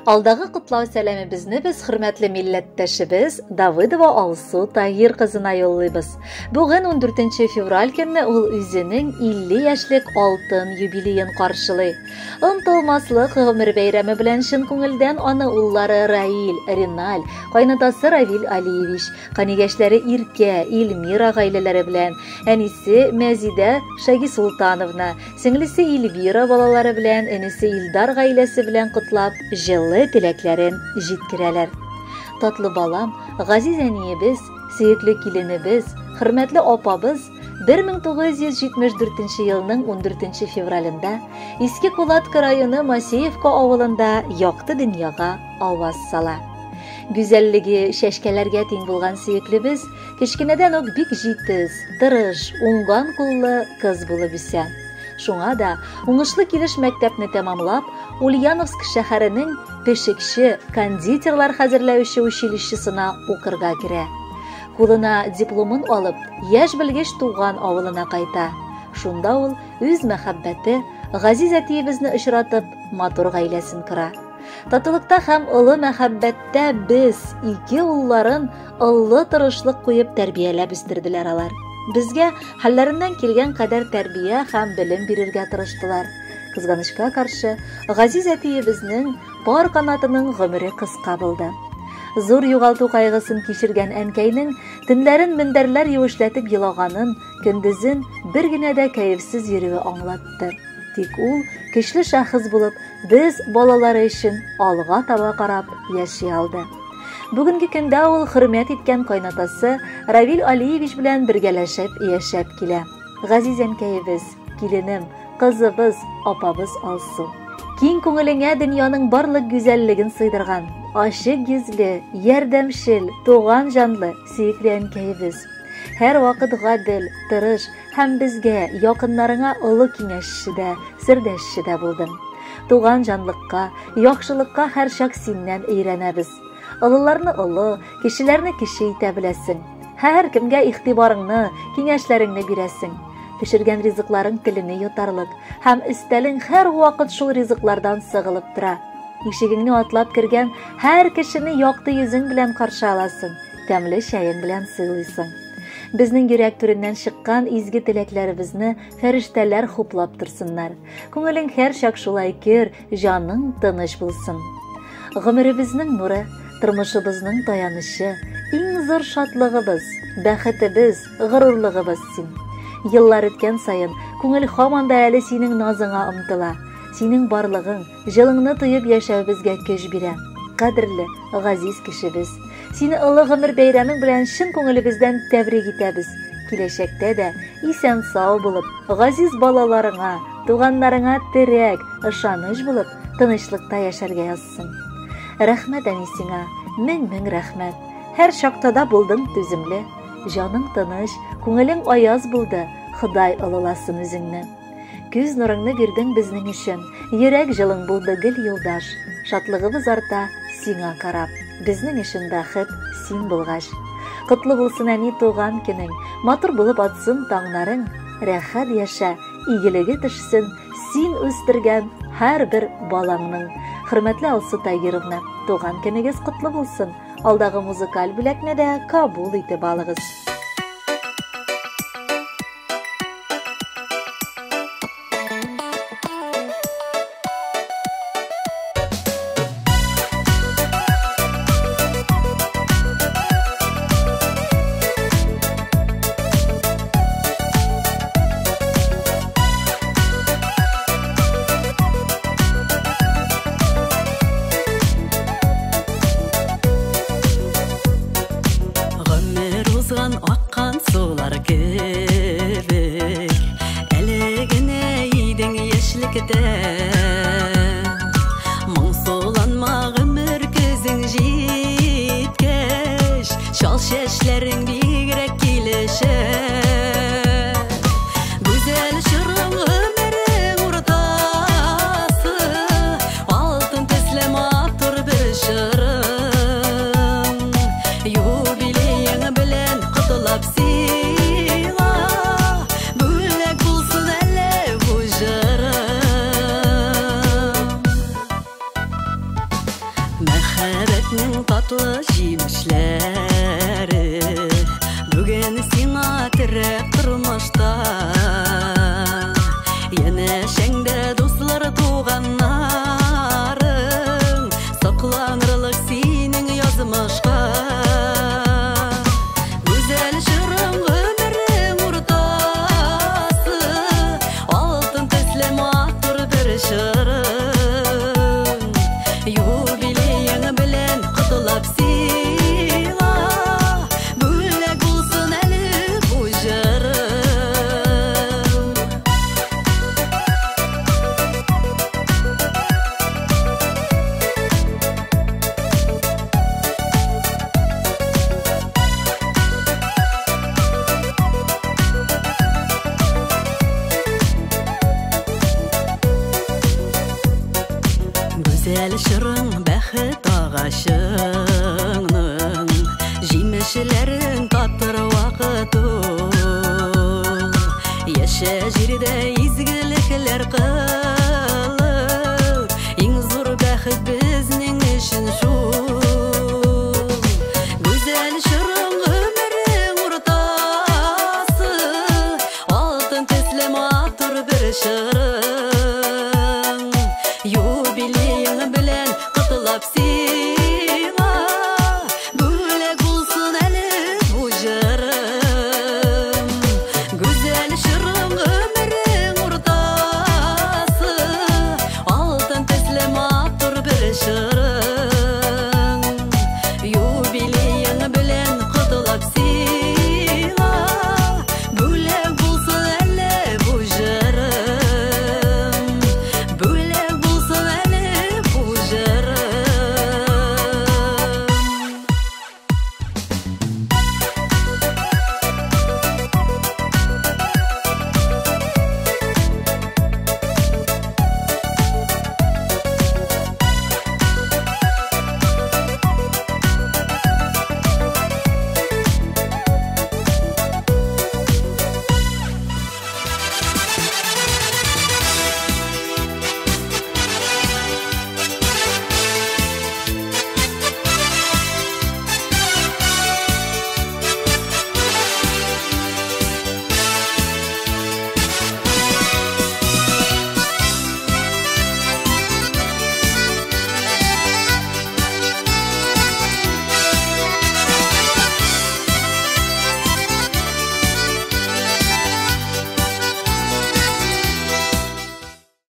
Алдагы котлау сәламебезне без хөрмәтле милләттәшебез Давыдова Алсу Таһир кызына юллыйбыз. Бүген 14 февраль көнне ул үзенең 50 яшьлек алтын юбилеен каршылый. Онтылмаслык гомер бәйрәме белән чын күңелдән аны уллары Раил, Реналь, кайнатасы Равил Алиевич, Канигәшләре Иркә, Эльмира гаиләләре белән, әнисе Мәзидә Шагисултановна, сеңлесе Эльвира балалары белән, энесе Илдар гаиләсе белән котлап, җылы теләкләрен җиткерәләр. Татлы балам, газиз әниебез, сөекле киленебез, хөрмәтле апабыз 1974 елның 14 февралендә Иске Кулатка районы Масеевка авылында якты дөньяга аваз сала. Гүзәллеге чәчкәләргә тиң булган сөеклебез кечкенәдән үк бик җитез, тырыш, уңган куллы кыз булып үсә. Шуңа да уңышлы килеш мәктәпне тәмамлап, Ульяновск шәһәренең пешекче, кондитерлар хәзерләүче училищесына укырга керә. Кулына дипломын алып, яшь белгеч туган авылына кайта. Шунда ул үз мәхәббәте, газиз әтиебезне очратып, матур гаиләсен кора. Татулыкта һәм олы мәхәббәттә без ике улларын олы тырышлык куеп тәрбияләп үстерделәр алар. Безгә хәлләреннән килгән кадәр тәрбия һәм белем бирергә тырыштылар. Кызганычка каршы, газиз әтиебезнең пар канатының гомере кыска булды. Зур югалту кайгысын кичергән әнкәйнең төннәрен мендәрләр юешләтеп елаганын, көндезен бер генә дә кәефсез йөрүе аңлатты. Тик ул көчле шәхес булып, без балалары өчен алга таба карап яши алды. Бүгенге көндә ул хөрмәт иткән кайнатасы Равил Алиевич белән бергәләшеп яшәп килә. Газиз әнкәебез, киленем, кызыбыз, апабыз Алсу. Киң күңелеңә дөньяның барлык гүзәллеген сыйдырган, ачык йөзле, ярдәмчел, туган җанлы, сөекле әнкәебез. Һәрвакыт гадел, тырыш һәм безгә, якыннарыңа олы киңәшче дә, сердәшче дә булдың. Туган җанлыкка, яхшылыкка һәрчак синнән өйрәнәбез. Олыларны олы, кешеләрне кеше итә беләсең. Һәркемгә игътибарыңны, киңәшләреңне бирәсең. Пешергән ризыкларың телене йотарлык һәм өстәлең һәрвакыт шул ризыклардан сыгылып тора. Ишегеңне атлап кергән һәр кешене якты йөзең белән каршы аласың, тәмле чәең белән сыйлыйсың. Безнең йөрәк түреннән чыккан изге теләкләребезне фәрештәләр хуплап торсыннар. Күңелең һәрчак шулай көр, җаның тыныч булсын. Гомеребезнең нуры, тормышыбызның таянычы, иң зур шатлыгыбыз, бәхетебез, горурлыгыбыз син. Еллар үткән саен күңел һаман да әле синең назыңа омтыла. Синең барлыгың, җылыңны тоеп яшәвебезгә көч бирә. Кадерле, газиз кешебез. Сине олы гомер бәйрәмең белән чын күңелебездән тәбрик итәбез. Киләчәктә дә исән-сау булып, газиз балаларыңа, туганнарыңа терәк, ышаныч булып, тынычлыкта яшәргә язсын. Рәхмәт, әни, сиңа, мең-мең рәхмәт. Һәр чакта да булдың түземле. Җаның тыныч, күңелең аяз булды. Ходай олыласын үзеңне. Күз нурыңны бирдең безнең өчен, йөрәк җылың булды гел юлдаш. Шатлыгыбыз арта сиңа карап, безнең өчен бәхет син булгач. Котлы булсын, әни, туган көнең, матур булып атсын таңнарың, рәхәт яшә, игелеге төшсен син үстергән һәрбер балаңның. Хөрмәтле Алсу Тагировна, туган көнегез котлы булсын. Алдагы музыкаль бүләкне дә кабул итеп алыгыз. Гомер узган аккан сулар кебек, әле генә идең яшьлектә. Моңсуланма, гомер көзең җиткәч, чал чәчләрең бигрәк килешә. Гүзәл чорың гомерең уртасы, алтын төсле матур бер чорың. Юбилеең белән котлап сиңа, бүләк булсын әле бу җырым. Татлы җимешләре бүген сиңа терәк тормышта. Янәшәңдә дуслар, туганнарың, сокланырлык синең язмышка. Гүзәл чорың, гомерең уртасы, алтын төсле матур бер чорың. Юбилеең белән котлап сиңа, бүләк булсын әле бу җырым. Гүзәл чорың, бәхет агачыңның җимешләрен татыр вакыт ул. Яшә җирдә изгелекләр.